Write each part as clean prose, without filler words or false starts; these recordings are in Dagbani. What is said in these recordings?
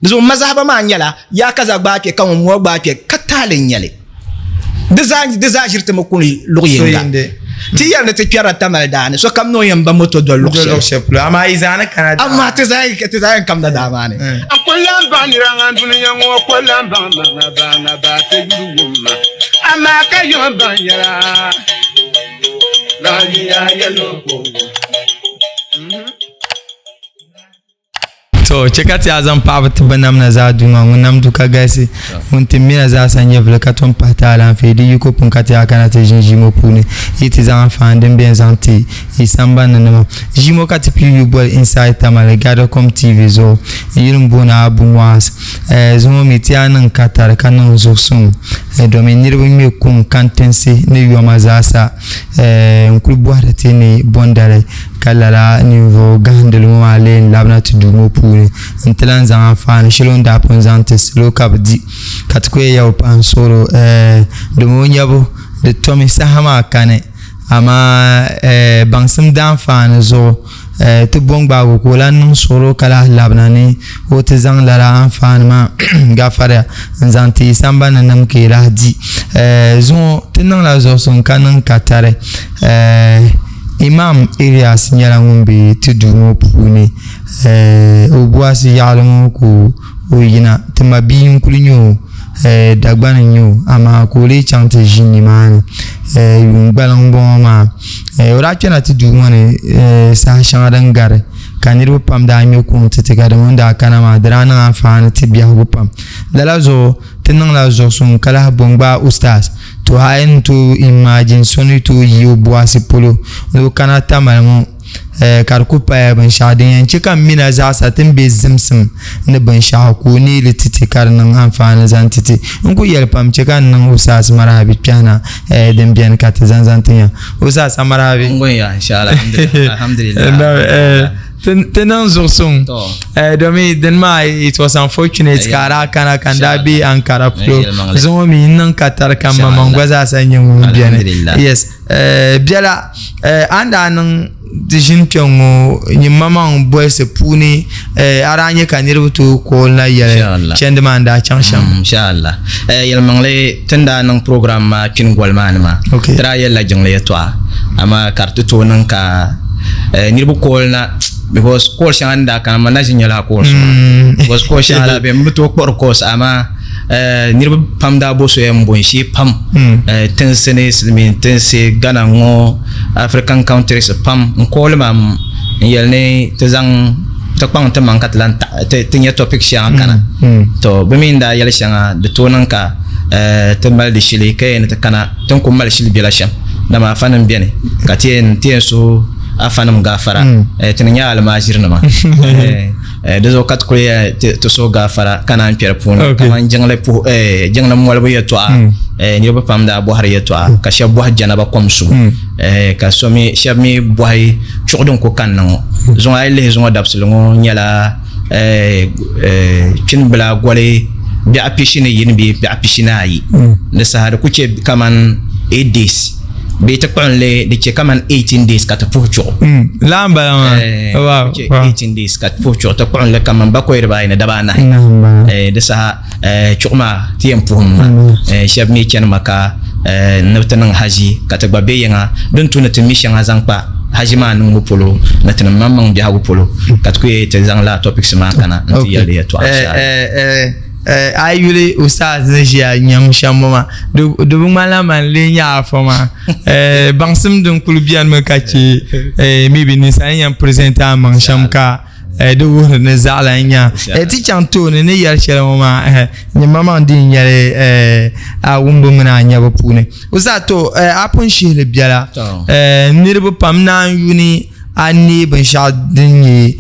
Di zuɣu mazahaba maa nyɛla yaa ka za gbaai kpɛ ka ŋun ŋɔ gbaai kpɛ ka taali n nyɛli. Di zaa di zaa ʒiri ti mi kuni luɣ yinga. Ti yɛli ni ti kpɛrila Tamale daa ni sokam ni o yɛn ba moto doli luɣ shɛli polo amaa yi zaa ni kana daa amaa ti zaa ti zaa yɛn kamda daa maa ni. A ku lan baŋ nira ŋan dunia ŋɔ ku lan baŋ ma ŋa ba ŋa ba ti yuli wum ma amaa ka yom baŋ yɛla lahiya yɛlo ko To chɛ ka ti a zaŋ paɣaba ti bi namna zaa Duuma ŋun nam du ka galisi, ŋun ti mina zaa sa nyɛvili ka tom pahi ti alaafee di yiko pun ka ti a kana ti ʒin ʒii ŋɔ puuni yi ti zaŋ anfaani din beni zaŋ ti yi sambani ni nima. Ʒii ŋɔ ka ti pii yu boli Inside Tamale Gadocom TV zuɣu. N yuli m-booni Abu Muaz. Eh, zuŋɔ mi ti a niŋ katari ka niŋ zuɣusuŋ eh, domin niriba ŋme kuŋ kantinsi ni yoma zaa sa. Eh, n kuli bɔhiri ti ni bɔndali ka lala ninvuɣ gahindili ŋɔ maa lee n-labina ti duu ŋɔ puuni nti lan zaŋ anfaani shɛli o ni daa pun zaŋ ti salo ka bɛ di ka ti ku yɛn yɛli o pahi n-suhir o, eh, domi o nyabu di tomi saha maa kani, amaa eh, baŋsim daanfaani zuɣu. Ti bo n-gbaagi o ka o lahi niŋ suɣilo ka lahi labina ni o ti zaŋ lala anfaani maa gafariya n-zaŋ ti yi sambani ni nim ka yi lahi di. Zuŋɔ ti niŋla zuɣusuŋ ka niŋ katari. Imam Elias nyɛla ŋun be ti duu ŋɔ puuni. O buasi yaɣili ŋɔ ka o yina. Ti ma bia n-kuli nyɛ o, Dagbani n-nyɛ o amaa ka o lee chaŋ ti ʒi nimaani yuun gbaliŋ m-bɔŋɔ maa. O daa kpɛna ti duu ŋɔ ni saha shɛŋa din gari ka niriba pam daa ŋme kuŋ ti ti ka di mini daa kana maa di daa niŋ anfaani ti biɛhigu pam. Lala zuɣu ti niŋla zuɣusuŋ ka lahi bo n-gbaai Ustaz to a yi ni tooi imagine so ni tooi yi o buɣisi polo ni o kana Tamale ŋɔ. Ka di ku paya binshɛɣu din yɛn chɛ ka m mina zaɣisa ti ni be zimsim ni binshɛɣu ka o neei li ti ti ka di niŋ anfaani zaŋ ti ti. N ku yɛli pam chɛ ka n niŋ Ustaz Marahabi kpɛhina din beni ka ti zaŋ zaŋ ti nya. Ustaz Marahabi. Ti niŋ zuɣusuŋ domi dini maa it was unfortunate ka a daa kana ka n daa be Ankara polo zuŋɔ mi n niŋ katari ka m maŋmaŋ gba zaasa nyɛ ŋun beni. Yes. Biɛla a ni daa niŋ di ʒini kpɛŋ ŋɔ nyin maŋmaŋ bolisi puuni a daa nyɛ ka niriba tooi call na yɛli chɛndi maa ni daa chaŋ shɛm. Inshallah. Yɛlimaŋli ti ni daa niŋ program maa kpini goli maa ni maa ti daa yɛlila jiŋli yɛltɔɣa amaa ka di ti tooi niŋ ka niriba call na because call shɛŋa ni daa kana man na ʒi nyɛla calls maa because call shɛŋa daa beni m bi tooi kpuɣiri calls amaa Niriba pam daa bo soya m-bo n-shee pam tinsi ni silimiin tinsi Ghana ŋɔ African countries pam n call ma n-yɛli ni ti zaŋ ti kpaŋ ti maŋ ka ti lan taɣi ti nya topic shɛŋa kana to bɛ mi ni daa yɛli shɛŋa di tooi niŋ ka ti mali di shili ka yɛn ni ti kana ti ni ku mali shili bela shɛm dama afanim beni ka ti yɛn suhi afanim gaafara ti ni nyɛ almaajirinima. Di zuɣu ka ti kuli yɛn ti suhi gaafara ka naan kpe di puuni kaman jiŋli puhi jiŋli molibu yɛltɔɣa niriba pam daa bɔhiri yɛltɔɣa ka shɛba bɔhi janaba kom subu ka shɛba mi bɔhi chuɣu din ku kanna ŋɔ zuŋɔ a yi lihi zuŋɔ dabisili ŋɔ nyɛla kpinibila goli biɛɣu pishi ni yini bee biɛɣu pishi ni ayi di saha di ku che kaman 8 days Bee ti kpuɣim li di che kaman 18 days ka ti puhi chuɣu. Laa m-bala maa. Wow. Di che 18 days ka ti puhi chuɣu. Ti kpuɣim li kaman bakɔi dibaayi ni daba anahi. Di saha chuɣu maa ti yɛn puhim maa. Shɛba mi chani Maka ni bɛ ti niŋ haji ka ti gba be yiŋa din tu ni ti mi shɛŋa zaŋ kpa haji maa niŋbu polo ni tinim maŋmaŋ biɛhigu polo ka ti ku yɛn ti zaŋ lala topics maa kana nti yɛli di yɛltɔɣa inshallah. A yi yuli Ustaz ni ʒiya nyam shɛm ŋɔ maa di bi ŋmanila man lee nyɛ afa maa baŋsim din kuli benimi ka che maybe ninsal ni yɛn present a maŋ shɛm ka di wuhiri ni zaɣila n nya ti chaŋ tooni ni yɛli shɛli ŋɔ maa nyɛ maŋmaŋ din yɛli a wumbu mini a nyabu puuni Ustaz to a pun shihili biɛla niriba pam naan yuuni A neei binshɛɣu din nyɛ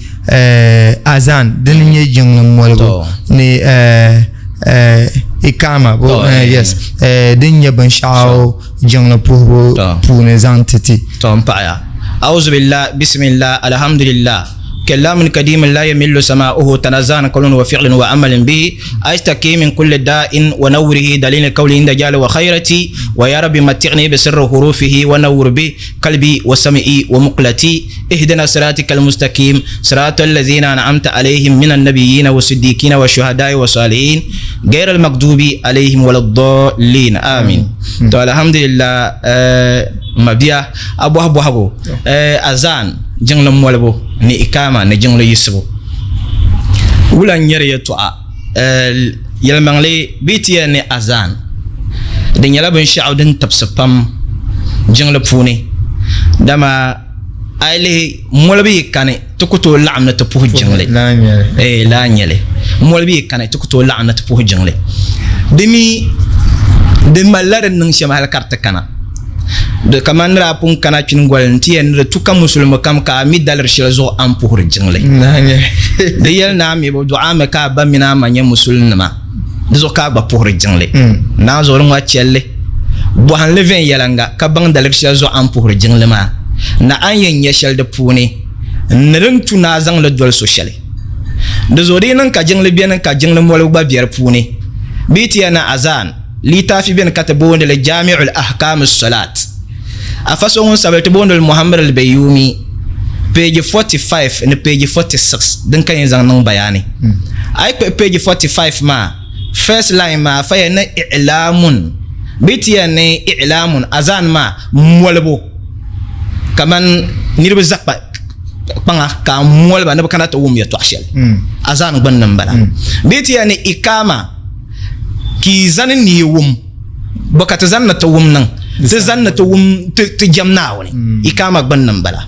azan din nyɛ jiŋli molibu ni ikaama yes din nyɛ binshɛɣu jiŋli puhibu puuni zaŋ ti ti. Tɔ m paɣiya. Auzubillah, bismillah, alhamdulillah. كلام قديم لا يمل سماؤه تنزان قول وفعل وعمل به أشتكي من كل داء ونوره دليل القول عند جال وخيرتي ويا رب متعني بسر حروفه ونور به قلبي وسمعي ومقلتي اهدنا صراطك المستقيم صراط الذين أنعمت عليهم من النبيين والصديقين والشهداء والصالحين غير المغضوب عليهم ولا الضالين آمين. To alhamdulillah mabia a bɔhi bɔhigu azan jiŋli molibu ni ikama ni jiŋli yiɣisibu wula n nyɛri yɛltɔɣa yɛlimaŋli bɛ ti yɛli ni azan di nyɛla binshaɣu din tibisi pam jiŋli puuni dama a yi lihi molibu yi kani ti ku tooi laɣim ni ti puhi jiŋli laa nyɛli molibu yi kani ti ku tooi laɣim ni ti puhi jiŋli di mi di malila di niŋ shɛm hali ka di ti kana di kamani ni daa pun kana kpini goli n ti yɛn ni di tu ka musulimi kam ka a mi daliri shɛli zuɣu a ni puhiri jiŋli di yɛli ni a mi bi dɔɣi a mi ka a ba mini a ma nyɛ musulinima di zuɣu ka a gba puhiri jiŋli naa zuɣu di ŋɔ chɛlli bɔhim li viɛnyɛliŋga ka baŋ daliri shɛli zuɣu a ni puhiri jiŋli maa ni a ni yɛn nya shɛli di puuni ni din tu ni a zaŋ li doli so shɛli. Di zuɣu di yi niŋ ka jiŋli beni ka jiŋli molibu gba be di puuni bɛ yi ti yɛli ni azan litaafi beni ka ti booni li Jami'ul Ahkam As-Salat. Afa so ŋun sabili ti booni li Muhammad al-Bayyumi page 45 ni page 46 din ka yɛn zaŋ niŋ bayaani. A yi kpuɣi page 45 maa first line maa afa yɛli ni i'laamun bɛ yi ti yɛli ni i'laamun azan maa molibu kamani niriba za kpaŋa ka a moli ba ni bi kana ti wum yɛltɔɣa shɛli azan gbunni n bala bee ti yɛli ni ikama ka i zani ni i wum bɔ ka ti zani ni ti wum niŋ ti zani ni ti wum ti jɛm Naawuni ikama gbunni n bala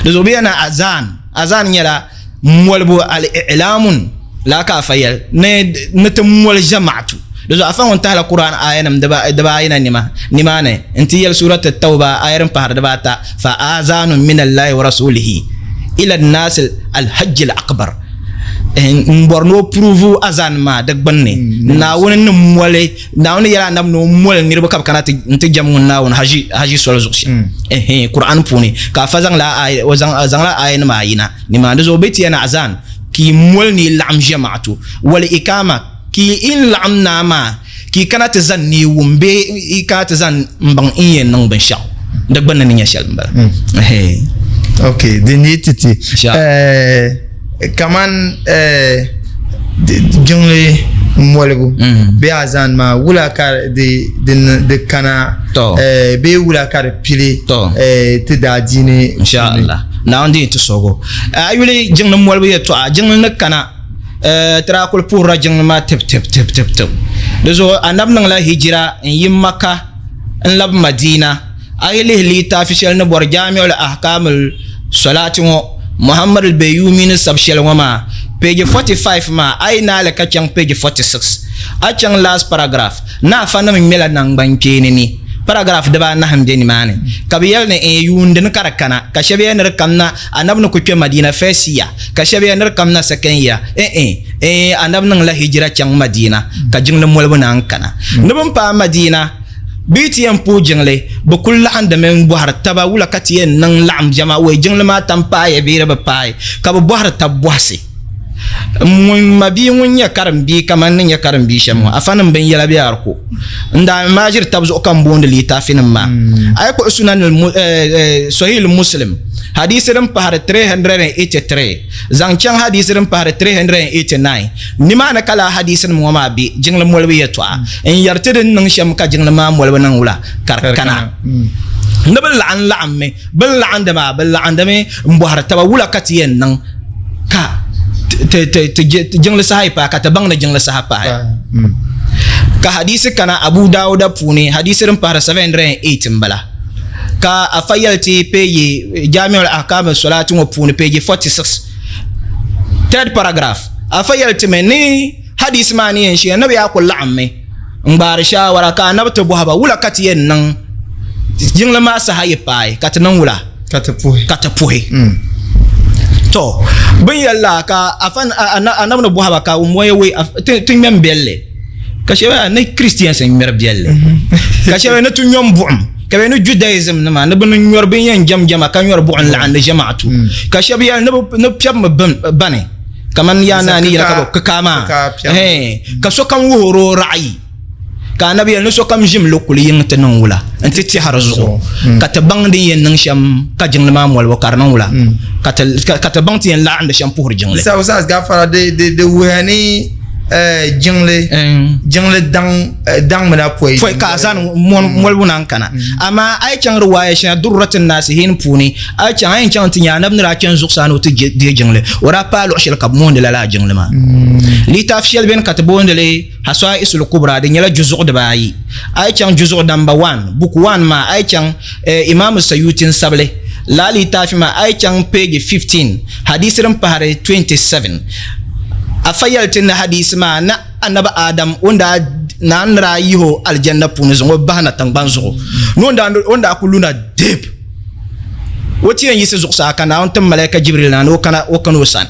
di zuɣu bi yɛli ni azan azan nyɛla molibu al-i'lamun laa ka afa yɛli ni ti moli jamaatu di zuɣu afa ŋun tahila Quran aya nim dibaayi na nima nimaani n ti yɛli surat tawba aya din pahari dibaata fa azanun min allahi wa rasulihi ila nasi alhajj al-akbar n bɔri ni o puruvu azan maa di gbunni Naawuni ni moli Naawuni yɛla anabi ni o moli niriba ka bɛ kana nti jɛm ŋun Naawuni haji haji soli zuɣu shɛm mm. Quran puuni ka afa zaŋla aya o zaŋla aya nima ayi na nimaani di zuɣu bɛ ti yɛn azan ka i moli ni i laɣim ʒema'atu wal ikama ka i in laɣim naa maa ka i kana ti zani ni i wum bee i kana ti zani n-baŋ n yɛn niŋ binshɛɣu di gbunni ni nyɛ shɛli m-bala. Mm. Ok, din yi ti ti kaman jiŋli molibu mm. bee azan maa wula ka di di kana bee wula ka di pili ti daadiini inshallah Naawuni din ti sɔgo a yuli jiŋli molibu yɛltɔɣa jiŋli ni kana ti daa kuli puhirila jiŋli maa tib tib tib tib tib di zuɣu anabi niŋla hijira n yi Maka n labi Madina a yi lihi litaafi shɛli ni bɔri Jami'ul Ahkamul Salati ŋɔ Muhammad al-Bayyumi ni sabi shɛli ŋɔ maa page 45 maa a yi naali ka chaŋ page 46 a chaŋ last paragraph ni afa nim ŋmɛla naŋgbankpeeni ni paragraph dibaanahi n-be nimaani ka bɛ yɛli ni ɛɛn yuun dini ka di kana ka shɛba yɛli ni di kamina Anabi ni ku kpe Madina first year ka shɛba yɛli ni di kamina second year ɛɛn ɛɛn Anabi niŋla hijira chaŋ Madina ka jiŋli molibu naan kana ni bɛ ni paai Madina Bɛ yi ti yɛn puhi jiŋli, bɛ kul laɣindimi m-bɔhiri taba wula ka ti yɛn niŋ laɣim jɛma wei jiŋli maa tam paaya bee di bi paai, ka bɛ bɔhiri tab bɔhisi. Ŋun mabia ŋun nyɛ karimbia kaman n ni nyɛ karimbia shɛm ŋɔ, afanim binyɛla be a di ko. N daa maa ʒiri tab zuɣu ka m booni litaafinim maa. A yi kpuɣi Sunan Sahih Muslim hadiisi din pahiri 383 zaŋ chaŋ hadiisi din pahiri 389, nimaani ka lala hadiisinim ŋɔ maa be jiŋli molibu yɛtɔɣa n-yɛri ti di ni niŋ shɛm ka jiŋli maa molibu niŋ wula ka di kana. Ni bɛ laɣim laɣimmi, bɛ ni laɣindi maa, bɛ laɣindimi m-bɔhiri taba wula ka ti yɛn niŋ ka ti jiŋli saha yi paai ka ti baŋ ni jiŋli saha paai. Ka hadiisi kana Abu Dawuda puuni, hadiisi din pahiri 708 m-bala. Ka afa yɛli ti peeji Jami'ul Ahkam Salati ŋɔ puuni peeji 46 third paragraph afa yɛli ti mi ni hadisi maa ni yɛn shee ni bɛ yaa ku laɣimmi n gbaari shaawara ka anabi ti bɔhi ba wula ka ti yɛn niŋ jiŋli maa saha yi paai ka ti niŋ wula ka ti puhi ka ti puhi to bin yɛli la ka afa anabi ni bɔhi ba ka ŋun wei ti ŋmɛm belli ka shɛba ni Christians n ŋmɛri belli ka shɛba ni ti nyom buɣim. Ka bɛ ni Judaism nima ni bɛ ni nyɔri bin yɛn jɛm jɛma ka nyɔri buɣim laɣindi ʒɛmaɣatu ka shɛba yɛli ni bɛ ni piɛbimi bani kamani yaa naa ni yɛli ka bɛ kikaa maa ka sokam wuhiri o ra'ayi ka anabi yɛli ni sokam ʒim li kuli yiŋ ti niŋ wula n-ti tɛha di zuɣu ka ti baŋ din yɛn niŋ shɛm ka jiŋli maa molibu ka di niŋ wula ka ti baŋ ti yɛn laɣindi shɛm puhiri jiŋli. Sa Ustaz Gafara di di wuhiya ni jiŋli jiŋli daŋ daŋmina pɔi pɔi ka a zani molibu na n-kana amaa a yi chaŋ riwaaya shɛŋa Durrat an-Nasihin puuni a yi chaŋ a yɛn chaŋ nti nya anabi ni daa chani zuɣusaa ni o ti deei jiŋli o daa paai luɣ shɛli ka bɛ moondi lala jiŋli maa litaafi shɛli beni ka ti boondi li Hasa'isul Kubra di nyɛla juzuɣu dibaayi a yi chaŋ juzuɣu namba 1 book 1 maa a yi chaŋ Imam Sayuti n-sabili lala litaafi maa a yi chaŋ page 15 hadisi din pahiri 27 afa yɛli ti ni hadisi maa ni Anabi Adam o ni daa Naawuni ni daa yihi o alijanna puuni zaŋ o bahi na tiŋgbani zuɣu ni o ni daa kuli luna deep o ti yɛn yiɣisi zuɣusaa ka Naawuni tim Malaika Jibril na ni o kana o sani.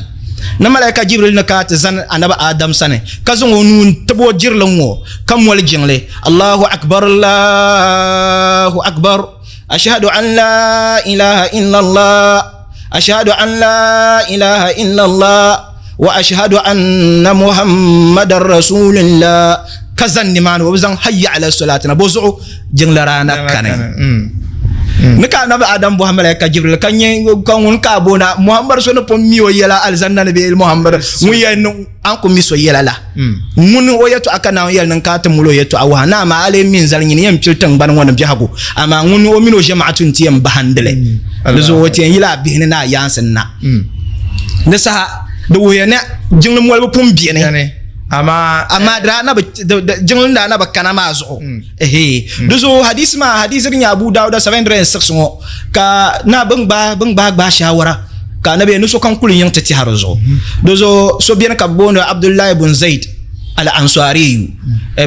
Ni Malaika Jibril ni kana ti zani Anabi Adam sani ka zaŋ o nuu n-tibi o jirili ŋ-ŋɔ ka moli jiŋli, Allahu Akbar, Allahu Akbar, Ashhadu an la ilaha illallah, Ashhadu an la ilaha illallah, wa ashhadu anna Muhammadan Rasulillah ka zani nimaani o bi zaŋ hayya ala salati na, bozuɣu jiŋli daa na kani. Ni ka Anabi Adam bɔhi Malaika Jibril ka nyɛ ka ŋun ka a booni Muhammad so ni pun mi o yɛla alizanda ni bee Muhammad ŋun yɛli ni a ni ku mi so yɛla la ŋuni o yɛtɔɣa ka Naawuni yɛli ni n kana ti muli o yɛtɔɣa wahi na amaa a lee mi n-zali nyini yɛn pili tiŋgbani ŋɔ ni biɛhigu amaa ŋuni o mini o ʒɛmaɣatu nti yɛn bahindi li di zuɣu o ti yɛn yila a bihi ni ni a yaansi ni na di saha di wuhiya ni jiŋli molibu pun beni amaa amaa di daa na bi jiŋli daa na bi kana maa zuɣu ehe di zuɣu hadisi maa hadisi din nyɛ Abu Dawuda 706 ŋɔ ka na bin gbaai bin gbaai gbaai shawara ka anabi ni sokam kuli yiŋ ti tɛha di zuɣu di zuɣu so beni ka bi booni Abdullahi bun Zaid al-Ansariyu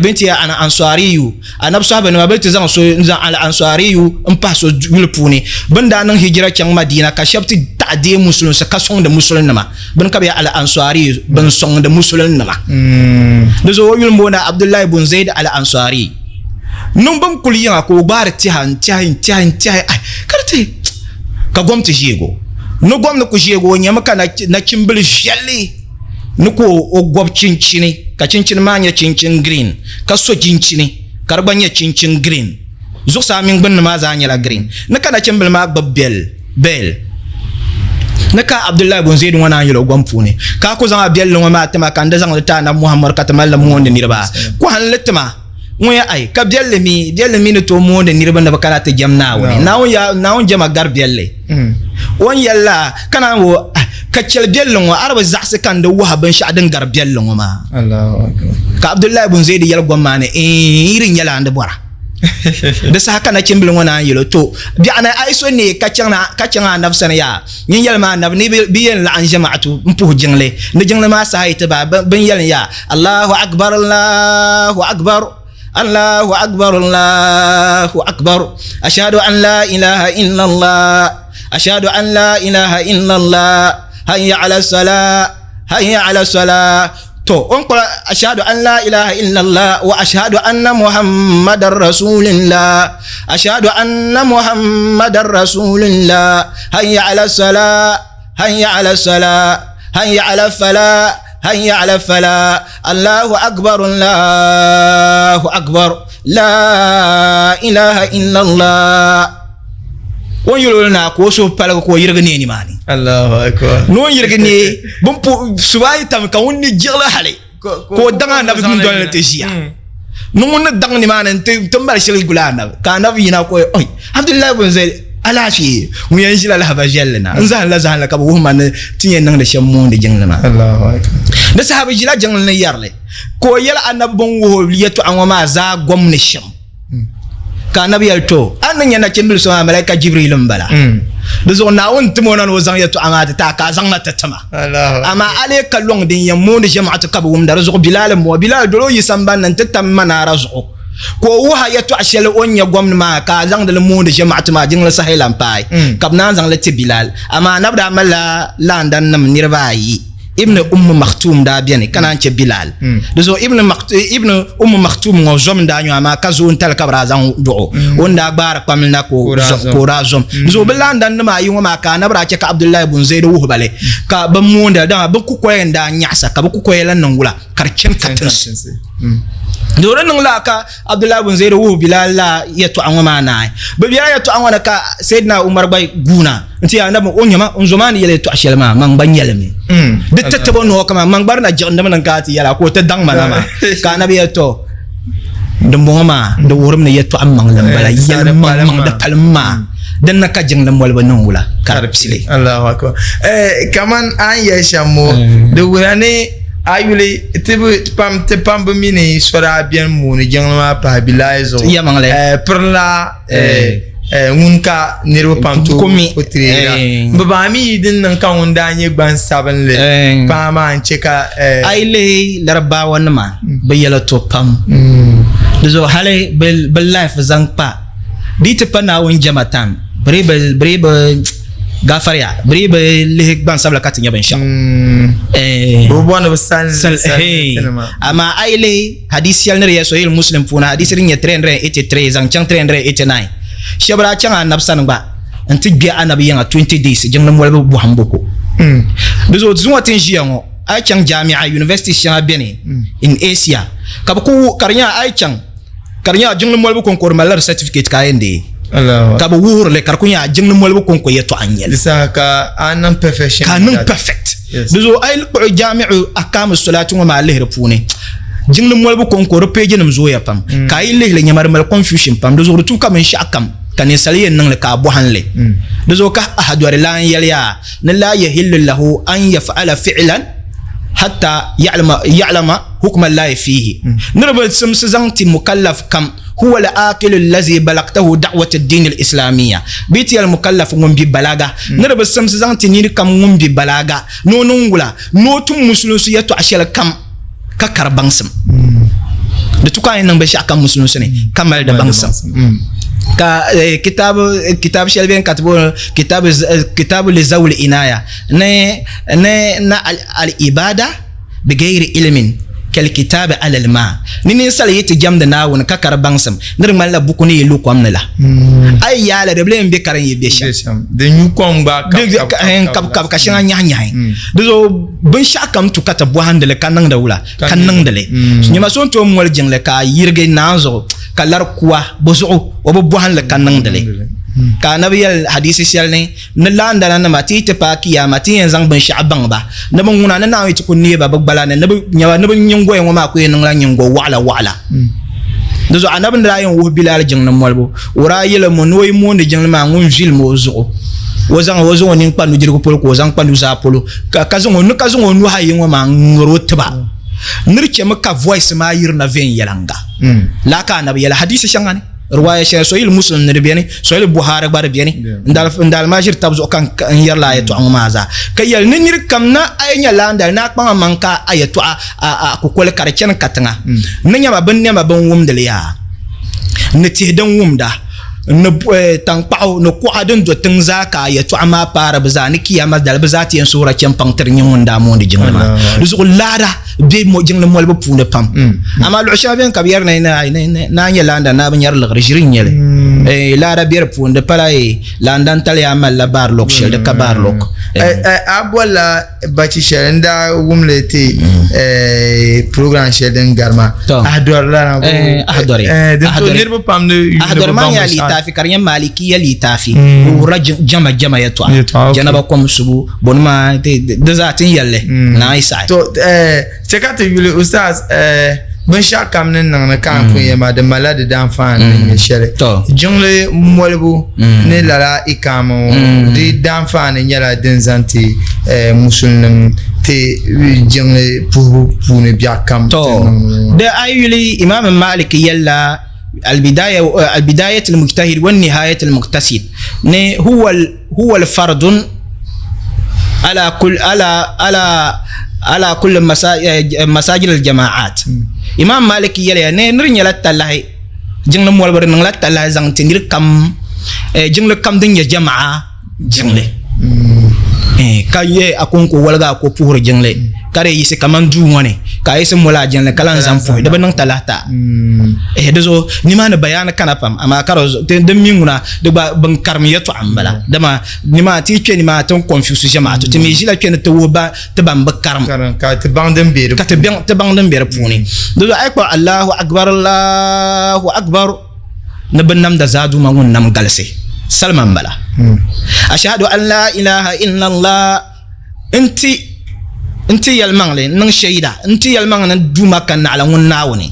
binti ya al-Ansariyu anabi sahabanima bɛ ti zaŋ so n-zaŋ al-Ansariyu m-pahi so yuli puuni bɛ ni daa niŋ hijira chaŋ Madina ka shɛba ti taɣi deei musulinsi ka sɔŋdi musulinima bɛ ni ka bɛ ya al-Ansariyu bɛn sɔŋdi musulinima di zuɣu o yuli m-booni Abdullahi bun Zaid al-Ansari niŋ bɛ ni kuli yiŋa ka o gbaari tɛha n-tɛhi n-tɛhi n-tɛhi ai ka di ti ka gom ti ʒeegi o ni gom ni ku ʒeegi o nyami ka nachimbili viɛlli ni ka o gobi chinchini ka chinchini maa nyɛ chinchin green ka so chinchini ka di gba nyɛ chinchin green zuɣusaa mini gbunni maa zaa nyɛla green ni ka nachimbili maa gbubi bɛl bɛl ni ka Abdullahi bun Zaid ŋɔ naan yɛli o gom puuni ka a ku zaŋ a bɛlli ŋɔ maa tima ka n di zaŋli ti Anabi Muhammad ka ti malli moondi niriba kɔhinli tima ŋun ya ai ka bɛlli mi bɛlli mi ni tooi moondi niriba ni bi kana ti jɛm Naawuni Naawuni ya Naawuni jɛma gari bɛlli o ni yɛli la ka naan wo ka chɛli bɛlli ŋɔ a di bi zaɣisi ka n di wuhi a binshɛɣu din gari bɛlli ŋɔ maa ka Abdullahi bun Zaidi yɛli gom maa ni iin di nyɛla n di bɔra di saha ka nachimbili ŋɔ naan yɛl o to biɛɣuni a yi so neei ka chaŋ anabi sani yaa Nyin yɛli ma anabi ni bɛ yɛn laɣim ʒema'atu m-puhi jiŋli, ni jiŋli maa saha yi ti baai, bɛ ni yɛli ya, Allahu Akbar, Allahu Akbar, Allahu Akbar, Allahu Akbar, Ashhadu an la ilaha illallah, Ashhadu an la ilaha illallah, Hayya ala salah, Hayya ala salah. To, o ni kpuɣi Ashhadu an la ilaha illallah wa ashhadu anna Muhammadan rasulillah, ashhadu anna Muhammadan rasulillah, hayya ala salah, hayya ala salah, hayya ala falah, hayya ala falah, Allahu akbar, Allahu akbar, la ilaha illallah. O ni yɛl o na ka o suhu paligi ka o yirigi neei nimaani. Allahu akbar. Ni o ni yirigi neei bin pu suba yi tam ka ŋun ni jiɣili hali ka o daŋ anabi dundoli ni ti ʒiya. Ni ŋun ni daŋ nimaani nti mali shili guli anabi ka anabi yina ka o oi Abdullahi bin Zaid alaafee ŋun yɛn ʒila lahaba viɛlli na n zahinla zahinli ka bi wuhi ma ni ti yɛn niŋdi shɛm moondi jiŋli maa. Allahu akbar. Di saha bi ʒila jiŋli ni yɛrili ka o yɛli anabi bin wuhi o yɛtɔɣa ŋɔ maa zaa gom ni shɛm. Ka anabi yɛli, To, a ni nya nachimbil so maa, malaika Jibril m-bala. Di zuɣu Naawuni tim o na ni o zaŋ yɛtɔɣa maa ti ti a, ka a zaŋ na ti ti ma. Amaa a lee ka lɔŋ din yɛn mooni ʒema'atu ka bi wumda. Di zuɣu Bilal m-bɔŋɔ. Bilal dol o yi sambani ni nti tam manaara zuɣu, ka o wuhi a yɛtɔɣ shɛli o ni nya gomni maa, ka a zaŋdi li mooni ʒema'atu maa jiŋli saha yi lan paai, ka bɛ naan zaŋ li ti Bilal. Amaa anabi daa malila laandannim niriba ayi. Ibn Umm Maktum daa beni ka naan che Bilal. Di zuɣu Ibn Ibn Umm Maktum ŋɔ zom n-daa nyo amaa ka zo n-tali ka bɛ daa zaŋ duɣi o. O ni daa gbaari kpamli na ka o ka o daa zom. Di zuɣu bɛ laandan nima ayi ŋɔ maa ka Anabi daa che ka Abdullahi bun Zaid wuhi ba li ka bɛ moonda li dama bɛ kukoya n-daa nyaɣisa ka bɛ kukoya la niŋ wula ka di chani katinsi. Di zuɣu di niŋ laa ka Abdullahi bun Zaid wuhi Bilal la yɛtɔɣa ŋɔ maa naai. Bɛ bela yɛtɔɣa ŋɔ ni ka Sayyidina Umar gba guuna nti yɛli Anabi o nyama n zo maa ni yɛli yɛtɔɣa shɛli maa man gba nyɛli mi. Di ti tibo noo kaman man gba di na jiɣindimi ni n kana ti yɛli a ka o ti daŋ ma na maa. Ka Anabi yɛli tɔ dimbɔŋɔ maa di wuhirimi ni yɛtɔɣa maŋli m-bala, yɛlimaŋmaŋ di palim maa din ni ka jiŋli molibu niŋ wula ka di pili. Allahu akbar. Kaman a ni yɛli shɛm ŋɔ di wuhiya ni A yuli ti bi pam ti pam bi mi ni so daa beni mooni jiŋli maa pahi Bilai zuɣu. Yɛlimaŋli. Pirila ŋun ka niriba pam tooi o tireera. Bi baŋ mi yi din niŋ ka ŋun daa nyɛ gban sabinli paa maa n-che ka. A yi lihi Larabawa nima bi yɛla to pam. Di zuɣu hali bi life zaŋ kpa di yi ti pa Naawuni jɛma time bɛ dii bi Gafariya, bɛ dii bi lihi gbansabila ka ti nya binshɛɣu. Bɛ bi bɔri ni bɛ salinima. Amaa a yi lihi hadisi shɛli ni di yɛli Sahih Muslim puuni, hadisi din nyɛ 383 zaŋ chaŋ 389, shɛba daa chaŋ Anabi sani gba nti gbe Anabi yiŋa 20 days jiŋli molibu bɔhimbu ko. Di zuɣu zuŋɔ ti ni ʒiya ŋɔ, a yi chaŋ jami'a, universities shɛŋa beni in Asia, ka bɛ ku ka di nyɛla a yi chaŋ ka di nyɛla jiŋli molibu kɔŋko di malila di certificate ka a yɛn deei ka bi wuhiri li ka di ku nyɛla jiŋli molibu kɔŋko yɛltɔɣa n-nyɛ li. Di saha ka a niŋ perfection. Ka a niŋ perfect. Di zuɣu a yi kpuɣi jaami'u ahkaamu solaati ŋɔ maa lihiri puuni jiŋli molibu kɔŋko di page nim zooya pam ka a yi lihi li nyama di mali confusion pam di zuɣu di tu ka binshɛɣu kam ka ninsali yɛn niŋli ka a bɔhim li. Di zuɣu ka Ahadɔri lan yɛliya ni laa yahillu lahu an yaf'ala fi'lan hatta ya'lama hukma Allahi fiihi. Ni di bi simsi zaŋ ti mukallaf kam, huwa al-aqilu allazi balagtahu da'wat ad-din al-islamiyya, bɛ ti yɛli mukallaf ŋun bi balaga, ni di bi simsi zaŋ ti niri kam ŋun bi balaga ni o niŋ wula, ni o tum musulinsi yɛtɔɣa shɛli kam ka kari baŋsim. Di tu ka a yɛn niŋ binshɛɣu kam musulinsi ni ka mali di baŋsim. Ka kitaab shɛli beni ka ti booni kitaabu li zawul inaya ni ni al-ibada bigayri ilmin kalkitaabi alal maa, ni ninsal yi ti jɛmdi Naawuni ka ka di baŋsim, ni di ŋmanila buku ni yi lu kom ni la. A yi yaai li, di bi lee m-be ka din yi be shɛm. Di nyu kom gba kab kab ka shɛŋa nyahi nyahi. Di zuɣu binshɛɣu kam tu ka ti bɔhindi li ka niŋdi wula? Ka niŋdi li. Nyama so n-tooi moli jiŋli ka a yirigi naan zuɣu ka lari kuwa bɔ zuɣu o bi bɔhindi li ka niŋdi li. Ka Anabi yɛli hadiisi shɛli ni, Ni laandana nima, ti yi ti paai Kiyama, ti ni yɛn zaŋ binshɛɣu baŋ ba, ni bɛ ŋuna, ni Naawuni yi ti ku neei ba bɛ gbala ni, ni bɛ nyaba, ni bɛ nyiŋgoya ŋɔ maa ku yɛn niŋla nyiŋgo waɣila waɣila. Di zuɣu Anabi ni daa yɛn wuhi Bilal jiŋli molibu, o daa yɛli mi ni o yi moondi jiŋli maa ŋun vilim o zuɣu, o zaŋ o zaŋ o nini kpa nudirigu polo ka o zaŋ kpa nuzaa polo, ka ka zaŋ o ni ka zaŋ o nuhi ayi ŋɔ maa n-ŋari o tiba, ni di chɛmi ka voice maa yirina viɛnyɛliŋga. Lala ka Anabi yɛli hadiisi shɛŋa ni. Riwaaya shɛli Sahih Muslim ni di beni, Sahih Bukhari gba di beni. N daalima ʒiri tab zuɣu ka n yɛri lala yɛtɔɣa ŋɔ maa zaa. Ka yɛli ni niri kam na a yi nya laandali ni a kpaŋ a maŋ ka a yɛtɔɣa a kukoli ka di chani katiŋa. Ni nyama binnɛma bin wumdi li yaa, ni tihi din wumda, ni taŋkpaɣu ni kuɣa din do tiŋ zaa ka a yɛtɔɣa maa paari bɛ zaa ni kiyama dali bɛ zaa ti yɛn suhura chɛ m-paŋ tiri nyini ŋun daa moondi jiŋli maa. Di zuɣu laada bɛ jiŋli molibu puuni pam. Amaa luɣ shɛŋa beni ka bɛ yɛri ni ni a nyɛ laanda ni a bi nyari liɣiri, ʒiri n-nyɛ li. Laada be di puuni, di pala laanda n-tali a malila baari lɔk shɛli, di ka baari lɔk. A bolila bachi shɛli n daa wum li ti program shɛli din gari maa. Ahadɔri la na. Ahadɔri. Din to niriba pam ni yuuni Ahadɔri maa nyɛla litaafi ka di nyɛ Malikiya litaafi. Di wuhirila jama jama yɛtɔɣa. Janaba kom subu. Bɔni maa di zaa ti ni yɛli li ni a yi saɣi. To chɛ ka ti yuli Ustaz binshɛɣu kam ni niŋdi ka a pun yɛli maa di malila di daanfaani ni nyɛ shɛli. Jiŋli molibu ni lala ikaama ŋɔ di daanfaani nyɛla din zaŋ ti musulinim ti jiŋli puhibu puuni biɛɣu kam. To di a yi yuli Imaam Malik yɛlila al-bidaya al-bidayat al-mujtahid wa nihayat al-muqtasid ni huwa huwa al-fardun ala kul ala ala ala kulli masajid al-jama'at. Imam Malik yɛliya ni nir nyɛla talahi jiŋli molibu di niŋla talahi zaŋ ti nir kam jiŋli kam din nyɛ jama'a jiŋli ka yɛ a konko woligi a ko puhiri jiŋli. Ka di yiɣisi kaman duu ŋɔ ni ka a yiɣisi moli a jiŋli ka lan zaŋ puhi, di bi niŋ talahi ti a. Ehe, di zuɣu nimaani bayaani kana pam, amaa ka di din mi ŋuna di gba bin karim yɛtɔɣa m-bala. Dama nimaani ti yi kpe nimaani ti ni confuse ʒɛmaatu, ti mi ʒila kpe ni ti wuhi ba ti ban bi karim. Ka ti baŋ din be di Ka ti puuni. ti baŋ din be di puuni. Di zuɣu a yi kpuɣi Allahu Akbar, Allahu Akbar ni binnamda zaa Duuma ŋun nam galisi, salima m-bala. Ashahadu an la ilaha illallah. N-ti n-ti yɛlimaŋli n-niŋ shaida n-ti yɛlimaŋli ni Duuma ka naɣila ŋun Naawuni.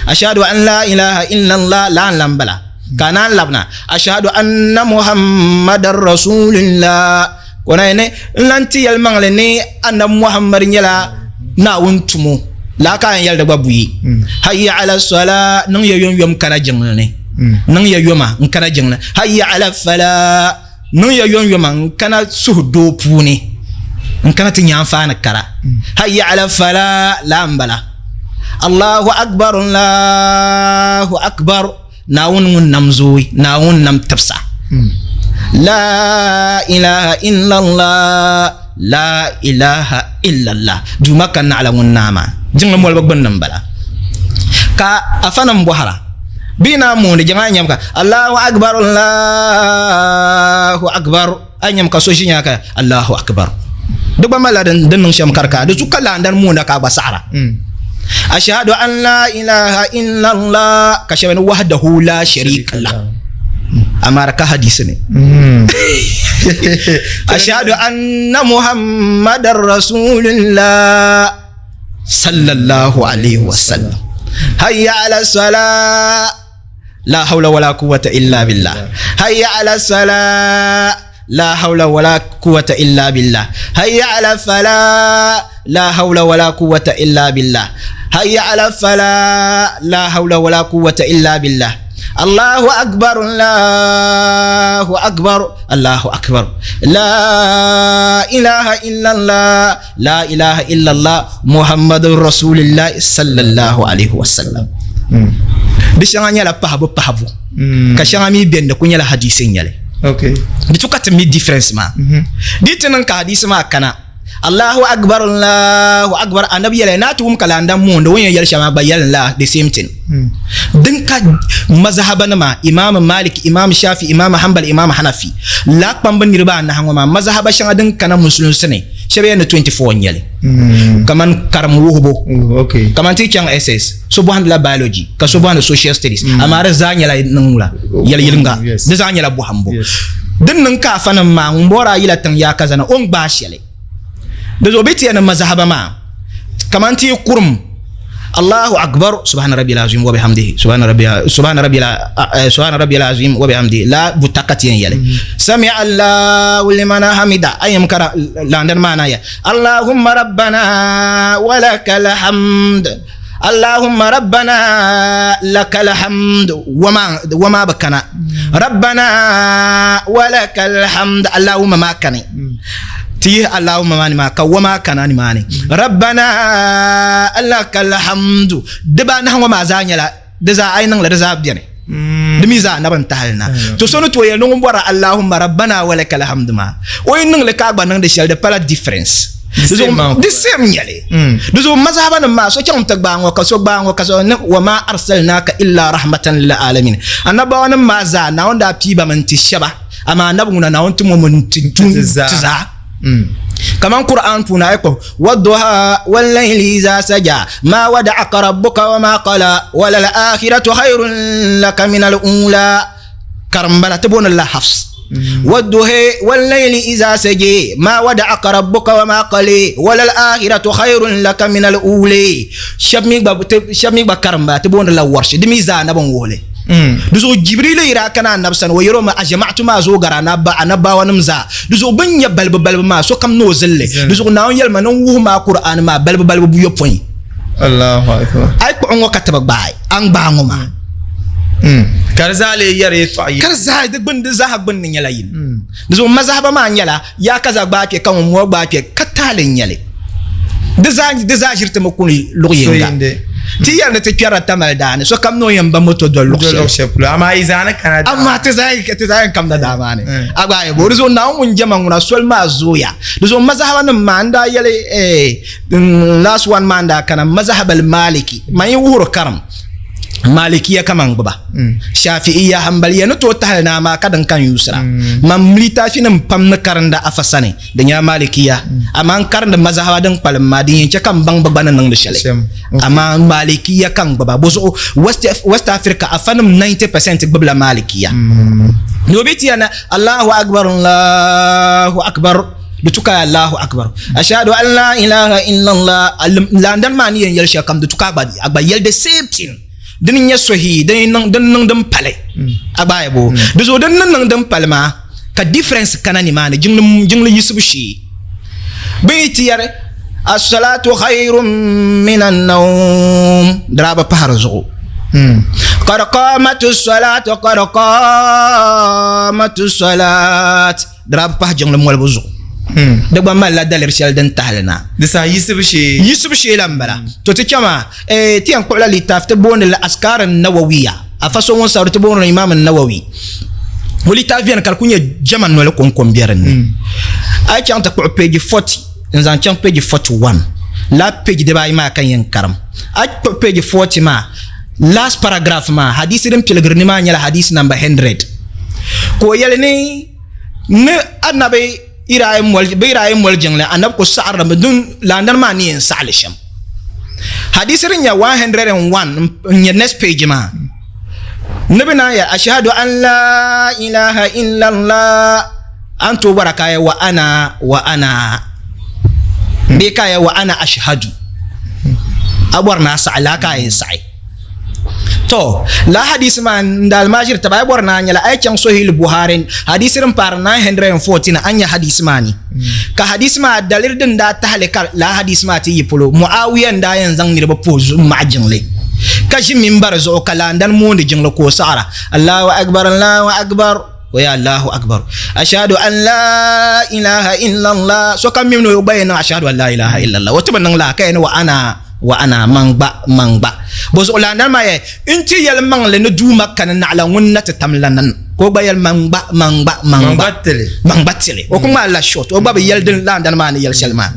Ashhadu an laa ilaaha illallah laa n-lan bala. Ka a naan labina, Ashhadu anna Muhammadan Rasulillah. Ka o naan yɛli ni n lan ti yɛlimaŋli ni Anabi Muhammad nyɛla Naawuni tumo. Laa ka a yɛn yɛli di gba buyi. Hayya ala salaa, niŋ ya yomyom kana jiŋli ni. Niŋ ya yoma n-kana jiŋli ni. Hayya ala falaa. Niŋ ya yomyoma n-kana suhudoo puuni, n-kana ti nya anfaani kara. Hayya ala falaa laa m-bala. Allahu akbar Allahu akbar Naawuni ŋun nam zooi, Naawuni ŋun nam tibisa. Laa ilaha illallah, laa ilaha illallah. Duuma ka naɣila ŋun naa maa. Jiŋli molibu gbunni m-bala. Ka afanim bɔhira. Bɛ naan mooni jiŋa a nyam ka Allahu akbar Allahu akbar a nyam ka so ʒi nyaa ka Allahu akbar di gba malila din niŋ shɛm ka di ka di zu ka laandani moonda ka a gba saɣara ashhadu an la ilaha illallah ka shɛba ni wahdahu la sharika lah amaa di ka hadisi ni ashhadu anna muhammadan rasulillah sallallahu alaihi wasallam hayya ala salah la hawla wala quwwata illa billah hayya ala salah la hawla wala quwwata illa billah hayya ala falah la hawla wala quwwata illa billah hayya ala falah la hawla wala quwwata illa billah Allahu akbar Allahu akbar Allahu akbar la ilaha illallah la ilaha illallah muhammadun rasulillah sallallahu alaihi wasallam hmm. Di shɛŋa nyɛla pahabu pahabu hmm. Ka shɛŋa mi bɛni di ku nyɛla hadisi n nyɛli di tu ka ti mi difference maa hmm. Di ti niŋ ka hadisi maa kana Allahu akbar Allahu akbar anabi yɛla naa ti wum ka laanda muundi o yɛn yɛli shɛm maa gba yɛli la the same thing hmm. Din ka mazahaba nima Imam Malik, Imam Shafi, Imam Hanbal, Imam Hanafi la kpambi niriba anahi ŋɔ maa mazahaba shɛŋa din kana musulinsi ni shɛba yɛn ni 24 n-nyɛli hmm. Kaman karim wuhibu mm, kaman ti chaŋ SS so bɔhindila biology ka so bɔhindi social studies hmm. Amaa di zaa nyɛla niŋla yɛli yiliŋga di zaa nyɛla bɔhimbu din niŋ ka afa nim maa ŋun bɔri a yila tiŋ yaa ka zana o ni gbaai shɛli di zuɣu bɛ ti yɛn ni mazahaba maa kaman ti kurim Allahu akbar subhana rabbil azim wa bihamdihi subhana rabbil subhana rabbil eh, subhana rabbil azim wa bihamdihi la butaka ti yɛn yɛli sami Allahu liman hamida ayam kara landan maana ya Allahumma rabbana wa lakal hamd Allahumma rabbana lakal hamd wama wama bakana rabbana wa lakal hamd Allahumma ma kani ti yihi Allahumma maa ni maa ka wama kana ni maa ni rabbana lakal hamdu dibaanahi ŋɔ maa zaa nyɛla di zaa a yi niŋli di zaa beni di mi zaa nabi n tahali na to so ni tooi yɛli ni ŋun bɔra Allahumma rabbana wa lakal hamdu maa o yi niŋli ka a gba niŋdi shɛli di pala difference di same nyɛli di zuɣu mazahaba nim maa so chaŋ ti gbaai ŋɔ ka so gbaai ŋɔ ka so ni wa ma arsalnaka illa rahmatan lil alamin annabawa nim maa zaa Naawuni daa pii ba mi n-ti shɛba amaa anabi ŋuna Naawuni ti ŋɔ mi n-ti dun ti zaa kaman Qur'an puuni a yi kpuɣi wadduha wallayli iza saja ma wada'aka rabbuka wama qala walal akhiratu khayrun laka minal ula karim bala ti booni la Hafs wadduha wallayli iza saja ma wada'aka rabbuka wama qala walal akhiratu khayrun laka minal ula shab mi gba shab mi gba karim bala ti booni la Warsh di mi zaa anabi n wuhili Di zuɣu Jibrilu yi daa kana anabi sani, o yɛl o mi, A jamaatu maa zooi gari anabaawanim zaa. Di zuɣu bɛ ni nya balibu balibu maa, sokam ni o zili li. Di zuɣu Naawuni yɛli ma ni n wuhi ma a Kur'aani maa balibu balibu buyopɔin. Allahu akbar. A yi kpuɣi ŋɔ ka ti bi gbaai, a ni gbaai ŋɔ maa. Ka di zaa lee yɛri yɛtɔɣa yini. Ka di zaa, di gbuni, di zaaha gbunni nyɛla yini. Di zuɣu mazahaba maa nyɛla, yaa ka zaa gbaai kpe, ka ŋun ŋɔ gbaai kpe, ka taali n-nyɛ li. Di zaa, di zaa ʒiri ti mi kuni luɣ yinga. Ti yɛli ni ti kpɛrila Tamale daa ni, sokam ni o yɛn ba moto doli luɣ shɛli polo, amaa yi zaa ni kana daa. Amaa ti zaa ti zaa yɛn kamda daa maa ni. A gba ayi bo, di zuɣu Naawuni ŋun jɛma ŋuna soli maa zooya. Di zuɣu mazahiba nim maa n daa yɛli eh, last one maa n daa kana mazahab al-maliki, man yi wuhiri karim malikiya kaman gbuba shafi'iya hanbaliya ni tooi tahili ni amaa ka din kan yuusira. Man litaafi nim pam ni karinda afa sani Di nyɛla Malikiya, amaa n karindi mazahaba din kpalim maa din yɛn chɛ ka m baŋ bɛ gba ni niŋdi shɛli. Amaa Malikiya ka n gbuba. Bozuɣu West Africa afanim 90% gbubila Malikiya. Ni o bi ti ya na Allahu Akbar, Allahu Akbar, di tu ka ya Allahu Akbar, Ashadu an la ilaha illallah, laandani maa ni yɛn yɛli shɛli kam di tu ka a gba yɛli the same thing. Dini n-nyɛ sohi din niŋ din pali a gba ayi bo. Di zuɣu din ni niŋ din pali maa ka difference kana nimaani jiŋli yiɣisibu shee. Bɛ yi ti yɛri as-salatu khayrun minan nawm di daa bi pahi di zuɣu. Qad qamati s-salatu qad qamati s-salat di daa bi pahi jiŋli molibu zuɣu. Di gba malila daliri shɛli din tahili na. Di saha yiɣisibu shee. Yiɣisibu shee la m-bala. To ti chama ti yɛn kpuɣila litaafi ti booni li Askar Nawawiya. Afa so ŋun sabiri ti booni Imam Nawawi. O litaafi beni ka di kuli nyɛ jɛma noli kɔŋko m-be din ni. A yi chaŋ ti kpuɣi page 40 n-zaŋ chaŋ page 41, lala page dibaayi maa ka n yɛn karim. A yi kpuɣi page 40 maa, last paragraph maa, hadisi din piligiri ni maa nyɛla hadisi number 100. Ka o yɛli ni ni anabi bɛ yi daa yi moli jiŋli, anabi ku saɣirimi din laandani maa ni yɛn saɣi li shɛm. Hadisi din nyɛ 101 n-nyɛ next page maa. Ni bɛ naan yɛli, Ashhadu an la ilaha illallah, a ni tooi bɔra ka a yɛli wa ana wa ana bee ka a yɛli wa ana ashhadu. A bɔri ni a saɣi laa ka a yɛn saɣi. To, lala hadisi maa n daa almaajiri taba a yi bɔri ni a nyɛla a yi chaŋ Sahih Buhari hadisi din paari 914 a ni nya hadisi maa ni. Ka hadisi maa daliri din daa tahili ka lala hadisi maa ti yi polo, Muawiya n daa yɛn zaŋ niriba puhi zuɣu m-maɣi jiŋli ka ʒi mimbari zuɣu ka laandani moondi jiŋli ka o saɣira Allahu Akbar Allahu Akbar o ya Allahu Akbar Ashhadu an la ilaha illallah sokam mi ni o gba yɛn niŋ Ashhadu an la ilaha illallah o ti bi niŋ laa ka yɛn ni wa ana wa ana man gba man gba. Bozuɣu laandani maa yɛli, N ti yɛlimaŋli ni Duuma kani naɣila ŋun na ti tam la nan. Ka o gba yɛli, Man gba, man gba, man gba. Man gba tili. O ku ŋmaai la short. O gba bi yɛli din laandani maa ni yɛli shɛli maa.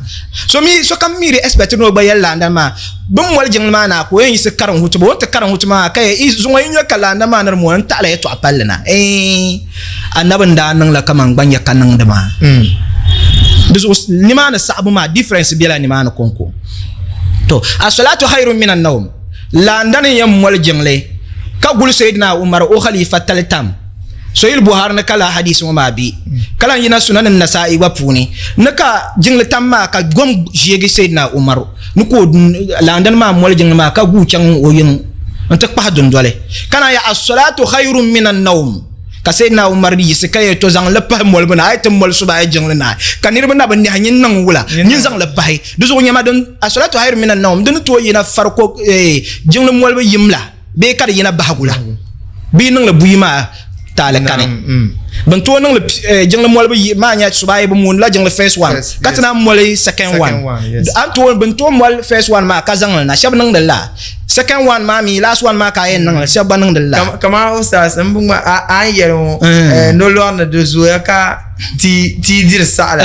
So mi, sokam mi di expect ni o gba yɛli laandani maa bɛ ni moli jiŋli maa na ka o yɛn yiɣisi karim hutuba. O ni ti karim hutuba maa ka yɛli, Zuŋɔ yi nya ka laandani maa ni di moli n taɣila yɛtɔɣa palli na. Eei! Anabi n-daa niŋ la kaman gba nya ka niŋdi maa. Di zuɣu nimaani saɣibu maa difference bela nimaani kɔŋko. To, as-salatu khayrun min an-nawm, laandani n-yɛn moli jiŋli ka guli Sayyidina Umar o khalifa tali tam. Sahih Buhari ni ka lala hadisi ŋɔ maa be, ka lan yina Sunan an-Nasa'i gba puuni ni ka jiŋli tam maa ka gom ʒeegi Sayyidina Umar ni ka o laandani maa moli jiŋli maa ka guui chaŋ o yiŋ nti kpahi dundoli ka naan yɛli as-salatu khayrun min an-nawm. Ka Sayyidina Umar yiɣisi ka yɛli, To zaŋ li pahi molibu ni, a yi ti moli suba a yi jiŋli naai, ka niriba na bi nɛhi, nyin niŋ wula? Nyin zaŋ li pahi. Di zuɣu nyama din as-salatu khayrun mina an-nawm di ni tooi yina fariko jiŋli molibu yim la bee ka di yina bahigu la. Bɛ yi niŋ li buyi maa taali kani. Bɛ ni tooi niŋ li jiŋli molibu maa nya suba ayi bɛ mooni la jiŋli first one ka ti naan moli second one. A ni tooi bɛ ni tooi moli first one maa ka zaŋ li na shɛba niŋdi li la. Second one maa mi last one maa ka a yɛn niŋli shɛba gba niŋdi li la. Kamani Ustaz m bi ŋma a ni yɛli ŋɔ nolɔri ni di zooya ka ti diri saɣila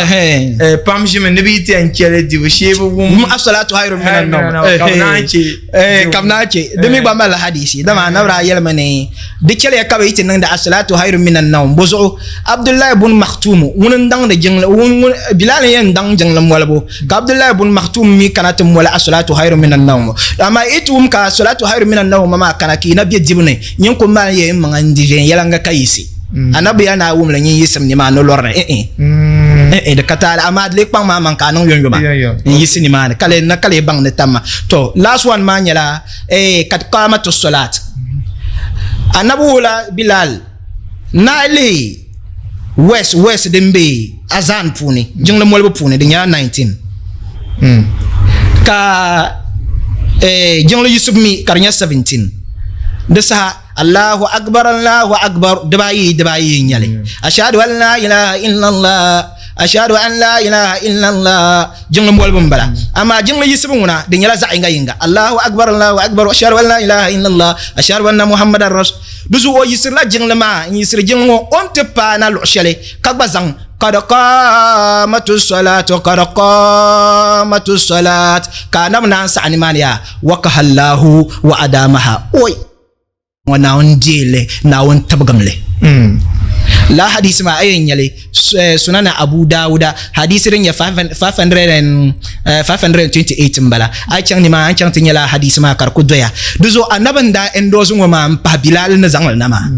pam ʒimi ni bɛ yi ti yɛn chɛli dibu shee bi wum as-salatu khayrun min an-nawm ka bɛ naan chɛ ka bɛ naan chɛ di mi gba malila hadisi dama anabi daa yɛlimi ni di chɛliya ka bɛ yi ti niŋdi as-salatu khayrun min an-nawm bozuɣu Abdullahi bun Maktum ŋuni n-daŋdi jiŋli Bilal n-yɛn daŋ jiŋli molibu Ka Abdullahi bun Maktum mi kana ti moli as-salatu khayrun minan nawm. Amaa yi ti wum ka as-salatu khayrun minan nawm maa kana ka yi na be dibu ni, nyin ku maani ya yi maŋa n-di viɛnyɛliŋga ka yiɣisi. Anabi ya ni a wum li nyin yiɣisim nimaani ni lɔri ni, eh-eh, eh-eh, di ka taali, amaa di lee kpaŋ maa maŋ ka a niŋ yomyoma n-yiɣisi nimaani ka lee ka lee baŋ ni tam ma. To, last one maa nyɛla, eh, kad qamatu s-salat. Anabi wuhila Bilal ni a lihi West West din be Azan puuni, jiŋli molibu puuni, di nyɛla 19. Hmm. Ka eh, jiŋli Yusuf mi ka di nyɛ 17. Di saha Allahu akbar Allahu akbar dibaayi dibaayi n nyɛli. Hmm. Ashhadu an la ilaha illallah. Ashhadu an la ilaha illallah jiŋli molibu n bala. Amaa jiŋli yiɣisibu ŋuna di nyɛla zaɣ yinga yinga. Allahu akbar Allahu akbar ashhadu an la ilaha illallah ashhadu anna muhammadan rasul. Di zuɣu o yiɣisirila jiŋli maa n yiɣisiri jiŋli ŋɔ o ni ti paai na luɣ shɛli ka gba zaŋ Qad qaamatu salaat qad qaamatu salaat ka anabi naan saɣi nimaani yaa wakaha Allahu wa adamaha oi ŋɔ Naawuni deei li Naawuni tibigim li. Lala hadisi maa a yɛn nyɛli Sunana Abu Dawuda hadisi din nyɛ 528 n bala. A yi chaŋ nimaani a ni chaŋ ti nyɛ lala hadisi maa ka di ku doya. Di zuɣu anabi n daa endorse ŋɔ maa n pahi Bilal ni zaŋli na maa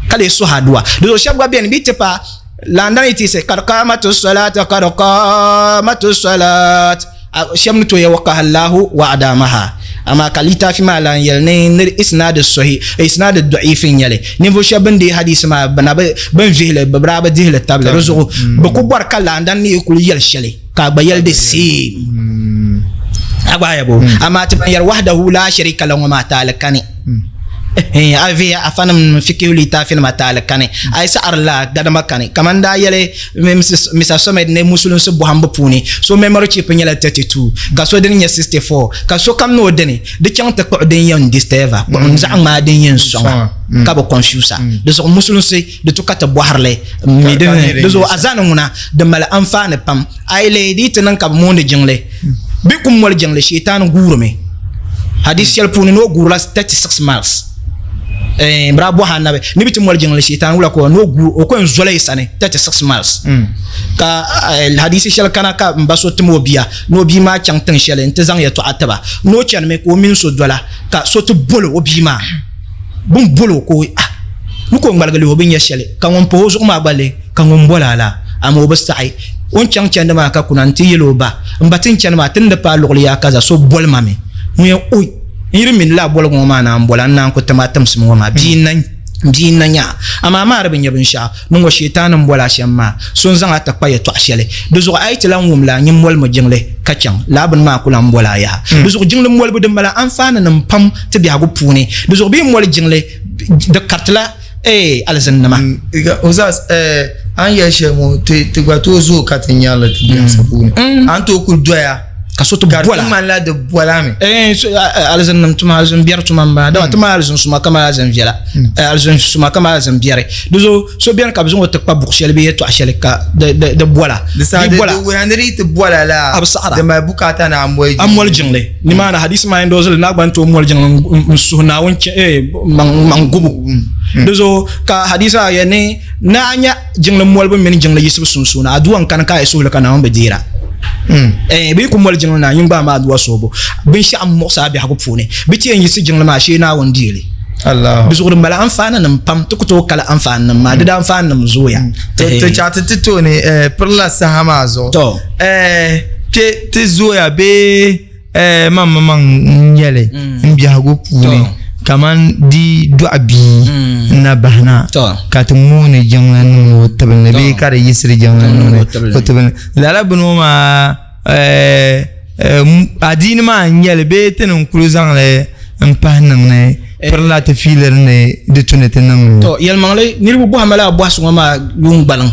ka lee suhi aduwa. Di zuɣu shɛba gba beni bɛ yi ti paai Laandani yi ti yiɣisi kad qaamatu salaat kad qaamatu salaat shɛba ni tooi yɛli waqahallahu wa adamaha amaa ka litaafi maa lan yɛli ni ni isnaadi sahi isnaadi da'iif n nyɛli ninvuɣu shɛba bin deei hadiisi maa bɛ na bi bin vihili bɛ daa bi dihili tabili di zuɣu bɛ ku bɔri ka laandani ni yi kuli yɛli shɛli ka a gba yɛli di same a gba ya bo amaa ti ban yɛri wahdahu la sharika lahu ŋɔ maa taali kani a vihi afanim fikihu litaafinima taali kani a yi saɣiri la gadama kani kamani daa yɛli Mr. Somed ni musulinsi bɔhimbu puuni so memory chip nyɛla 32 ka so dini nyɛ 64 ka sokam ni o dini di chaŋ ti kpuɣi din yɛn disturba kpuɣi n zaɣ ŋmaa din yɛn sɔŋa ka bi confuse a di zuɣu musulinsi di tu ka ti bɔhirili mi dini di zuɣu azani ŋuna di mali anfaani pam a yi lihi di yi ti niŋ ka bi mooni jiŋli bɛ ku moli jiŋli sheetaani guurimi hadisi shɛli puuni ni o guurila 36 miles eh, bɛ daa bɔhi anabi ni bɛ ti moli jiŋli sheetaani wula ka ni o guur o ko yɛn zola yi sani 36 miles ka eh, hadisi shɛli kana ka n ba so tim o bia ni o bia maa chaŋ tiŋ shɛli n ti zaŋ yɛtɔɣa tiba ni o chanimi ka o mini so dola ka so ti boli o bia maa bin boli o ka o ah ni ka o ŋmaligi lihi o bi nya shɛli ka ŋun pahi o zuɣu maa gba lihi ka ŋun boli a la amaa o bi saɣi o ni chaŋ chandi maa ka kuna nti yɛli o ba n ba ti ni chani maa ti ni di paai luɣili yaa kaza so boli ma mi ŋun yɛn oi n yi di mi ni lala boligu ŋɔ maa naan boli a n naan ku tim a timsim ŋɔ maa bia n na nya a amaa maa di bi nya binshɛɣu ni ŋɔ Shietaani m-boli a shɛm maa, so n-zaŋ a ti kpa yɛtɔɣ shɛli. Di zuɣu a yi ti lan wum li a nyin molimi jiŋli ka chaŋ, lala bini maa ku lan boli a yaha. Di zuɣu jiŋli molibu di mali anfaaninima pam ti biɛhigu puuni. Di zuɣu bɛ yi moli jiŋli, di karitila alizinnima. Uzas, a ni yɛli shɛli ŋɔ, ti gba tooi zooi ka ti nyari li ti biɛhisi puuni. A ni tooi kuli doya Ka so ti Ka di bɔla. ŋmanila di bɔlami. Eh, so, alizinnim tuma, alizin biɛri tuma m-bala. Dama ti mali alizin suma ka mali alizin viɛla. Eh, alizin suma ka mali alizin biɛri. Di zuɣu so beni ka bɛ zaŋ o ti kpa buɣ shɛli bee yɛtɔɣ shɛli ka di, di, di bɔla. Di saha Di di, bɔla. di wuhiya ni di yi ti bɔla la, A bi saɣira. di mali bukaata ni a moli A moli jiŋli. Nimaani hadisi maa yɛn dozili ni a gba ni tooi moli jiŋli n suhi Naawuni chɛ, eh, maŋ, maŋ gubu. Di zuɣu ka hadisi maa yɛli ni ni a nya jiŋli molibu mini jiŋli yiɣisibu sunsuuni, aduwa n-kani ka a yi suhili ka Naawuni bi deera. Eh, bɛ yi ku moli jiŋli na, nyin gba a maa aduwa suhibu. Binshɛɣu m-muɣisi a biɛhigu puuni. Bɛ ti yɛn yiɣisi jiŋli maa, shee Naawuni deei li. Di zuɣu di mali anfaaninima pam, ti ku tooi kali anfaaninima maa, di daanfaaninima zooya. To chaɣ ti ti tooni eh, pirila saha maa zuɣu. To. Eh, kpe ti zooya bee Eh, maŋmaŋ n-nyɛli m biɛhigu puuni kaman di dɔɣi bia n-na bahina ka ti mooni jiŋli niŋdi o tibili ni bee ka di yiɣisiri jiŋli niŋdi o tibili ni. Lala bini ŋɔ maa eh, eh, adiini maa n-nyɛli bee ti ni kuli zaŋ li m-pahi niŋ ni pirila ti fiiliri ni di tu ni ti niŋ li. To, yɛlimaŋli niriba bɔhi ma lala bɔhisi ŋɔ maa yuun gbaliŋ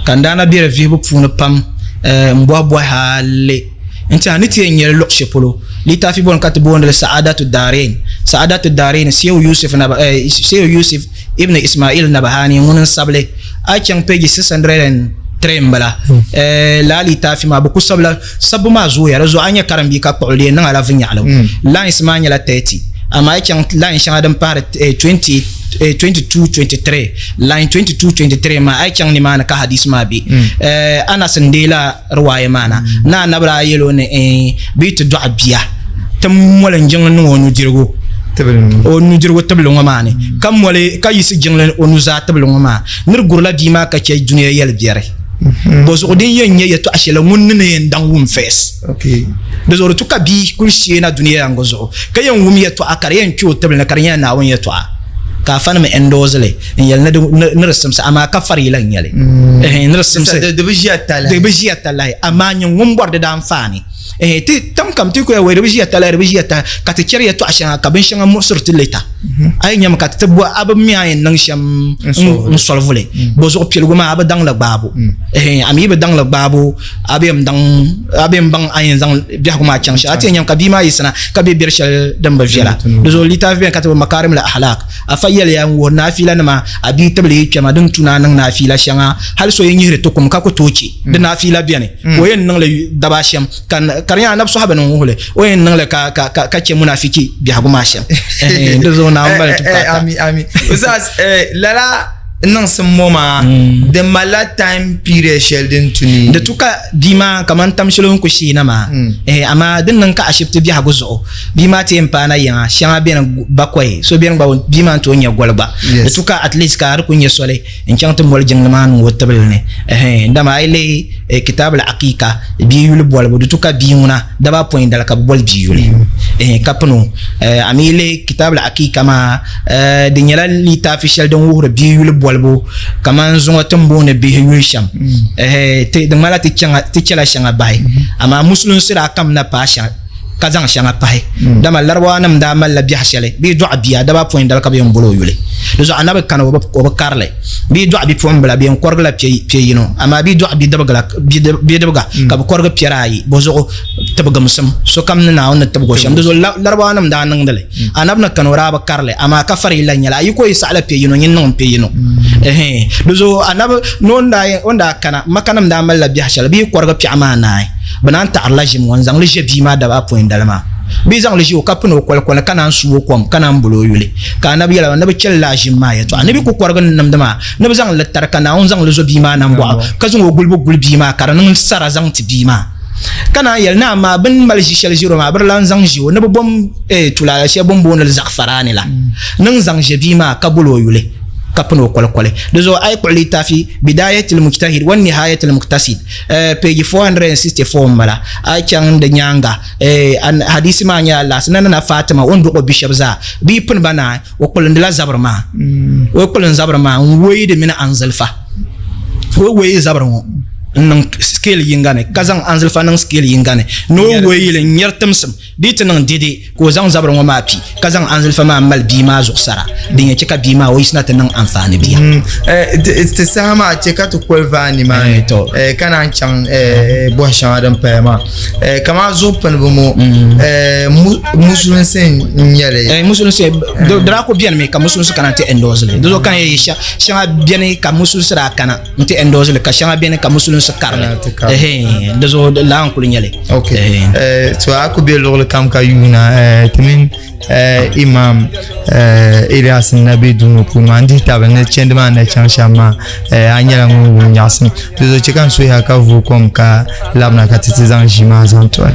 ka n daa na be di vihibu puuni pam m-bɔhi bɔhi hali N tɛha ni ti yɛn nyɛli luɣ shɛli polo litaafi bɔni ka ti booni li Sa'adatu Daareen. Sa'adatu Daareen, Sehu Yusuf Naba, eh, Sehu Yusuf Ibn Ismail Nabahani ŋuni n-sabi li. A yi chaŋ page 603 m-bala. Eh, lala litaafi maa bɛ ku sabila, sabbu maa zooya di zuɣu a ni nya karimbia ka kpuɣi li yɛn niŋ a la viɛnyɛliŋ. Lines maa nyɛla 30 amaa a yi chaŋ line shɛŋa din pahiri, eh, 20 22 23 line 22 23 maa a yi chaŋ nimaani ka hadisi maa be. Eh, Anas n-deei la riwaaya maa na ni anabi daa yɛl o ni eh, bɛ yi ti dɔɣi bia ti moli n jiŋli niŋ o nudirigu o nudirigu tibili ŋɔ maa ni ka moli ka yiɣisi jiŋli o nuzaa tibili ŋɔ maa ni di gurila bia maa ka chɛ dunia yɛli biɛri bɔzuɣu din yɛn nyɛ yɛtɔɣa shɛli ŋun ni ni yɛn daŋ wum first di zuɣu di tu ka bia kuli sheena dunia yaŋgu zuɣu ka yɛn wum yɛtɔɣa ka di yɛn kpe o tibili ni ka di nyɛla Naawuni yɛtɔɣa ka afanima endorse li n yɛli ni di simsi amaa ka fari la n nyɛli mm. ni di simsi di bi ʒiya talahi di bi ʒiya talahi amaa nyɛ ŋun bɔri di daanfaani ti tam kam ti kuya wai di bi ʒiya talahi di bi ʒiya talahi ka ti chɛri yɛtɔɣa shɛŋa ka binshɛŋa muɣisiri ti leta. A yi nyami ka ti bo a bi mi a yɛn niŋ shɛm n solvuli bo zuɣu piligu maa a bi daŋ li gbaabu a mi yi bi daŋ li gbaabu a bi yɛn daŋ a bi yɛn baŋ a yɛn zaŋ biɛhigu maa chaŋ shɛli a ti yɛn nyami ka bia maa yiɣisina ka bɛ biɛri shɛli din bi viɛla di zuɣu litaafi bɛni ka ti bo makarim al ahlak afa yɛliya n wuhiri naafiila nima a bia tibili yi kpɛma din tu ni a niŋ naafiila shɛŋa hali so yi nyihiri ti kum ka ku tooi chɛ di naafiila bɛni ka o yɛn niŋli daba shɛm Ka ka di nyɛla anabi sɔhiba ni wuhili o yɛn niŋli ka ka ka ka chɛ munafiki biɛhigu maa shɛm di zuɣu Naawuni mali ti bukaata. Ami ami Ustaz lala niŋsim ŋɔ maa di malila time period shɛli din tu ni di tu ka bia maa kamani tam shɛli o ni ku sheena maa amaa din niŋ ka ashibiti biɛhigu zuɣu bia maa ti yɛn paana yiŋa shɛŋa beni bakɔi so beni gba bia maa ni tooi nya goli gba di tu ka at least ka di ku nya soli N chaŋ ti moli jiŋli maa niŋ o tibili ni, ɛhɛn, dama a yi lihi Kitaab al-Aqiqa, bia yuli bolibu, di tu ka bia ŋuna daba apɔin dali ka bɛ boli bia yuli, ɛhɛn, ka pini o. A mi yi lihi Kitaab al-Aqiqa maa, di nyɛla litaafi shɛli din wuhiri bia yuli bolibu kaman zuŋɔ ti ni booni bihi yuli shɛm, ɛhɛn, di ŋmanila ti chɛla shɛŋa bahi, amaa Musulinsi daa kamina paai shɛli. ka zaŋ shɛŋa pahi. Dama Larabawa nim daa malila biɛhi shɛli bɛ yi dɔɣi bia daba apɔin dali ka bɛ yɛn boli o yuli. Di zuɣu anabi kani o bi kari li. Bɛ yi dɔɣi bipuɣimbila bɛ yɛn kɔrigila piɛ yino, amaa bɛ yi dɔɣi bidibiga ka bɛ kɔrigi piɛri ayi. Bɔzuɣu tibigimsim sokam ni Naawuni ni tibigi o shɛm. Di zuɣu Larabawa nim daa niŋdi li. Anabi ni kani o daa bi kari li, amaa ka farilla n-nyɛ li. A yi ko yi saɣila piɛ yino, nyin niŋm piɛ yino. Ɛhɛn. Di zuɣu anabi ni o ni daa kana, Makanim daa malila biɛhi shɛli bɛ yi kɔrigi piɛɣu maa naai. Bɛ naan taɣirila ʒim ŋɔ n-zaŋ li ʒe bia maa daba apɔin dali maa. Bɛ yi zaŋ li ʒe o ka pini o kolikoli ka naan su o kom ka naan boli o yuli. Ka anabi yɛli ba ni bɛ chɛli lala ʒim maa yɛtɔɣa. Ni bɛ ku kɔrigi ni nimdi maa, ni bɛ zaŋ li tari ka Naawuni zaŋ li zo bia maa nambɔɣu, ka zaŋ o gulibu guli bia maa ka di niŋ sara zaŋ ti bia maa. Ka naan yɛli, Naa, amaa bɛ ni mali ʒi shɛli ʒiri o maa, bɛ di lan zaŋ ʒi o ni bɛ bom tulaale shɛli bɛ ni booni li zaɣifaraani la niŋ zaŋ ʒe bia maa ka boli o yuli. ka pini o kolikoli. Di zuɣu a yi kpuɣi litaafi Bidayatil Mujtahid wa Nihayatil Muqtasid, page 464 m-bala, a yi chaŋ di nyaaŋa, hadisi maa nyɛla laasi ni Nana Fatima o ni dɔɣi o bi shɛba zaa, bɛ yi pini ba naai, o kpulindila zabiri maa. O yi kpulin zabiri maa n-weei di mini anzilfa. O weei zabiri ŋɔ n-niŋ scale yiŋga ni, ka zaŋ anzilfa niŋ scale yiŋga ni, ni o weei li n-nyari timsim. Di yi ti niŋ dɛde ka o zaŋ zabiri ŋɔ maa pi, ka zaŋ anzilfa maa m-mali bia maa zuɣusara, din yɛn chɛ ka bia maa o yiɣisina ti niŋ anfaani bia. Ti saha maa chɛ ka ti koli vaai nimaani ka naan chaŋ bɔhi shɛŋa din paya maa. Kamani zuɣu pinibu ŋɔ, musulinsi n-nyɛ li. Musulinsi, di daa kuli benimi ka musulinsi kana nti endorse li. Di zuɣu ka n yɛli shɛŋa beni ka musulinsi daa kana. N ti endorse li ka shɛŋa beni ka musulinsi karili di zuɣu laa n kuli nyɛli ok to a ku be luɣuli kam ka yuuna ti mini imam Elias n na be duu ŋɔ puuni maa n dihi tabili ni chɛndi maa ni chaŋ shɛm maa a nyɛla ŋun wum nyaɣisim di zuɣu chɛ ka n suhiya ka vooi kom ka labina ka ti ti zaŋ ʒii maa zaŋ tuhi.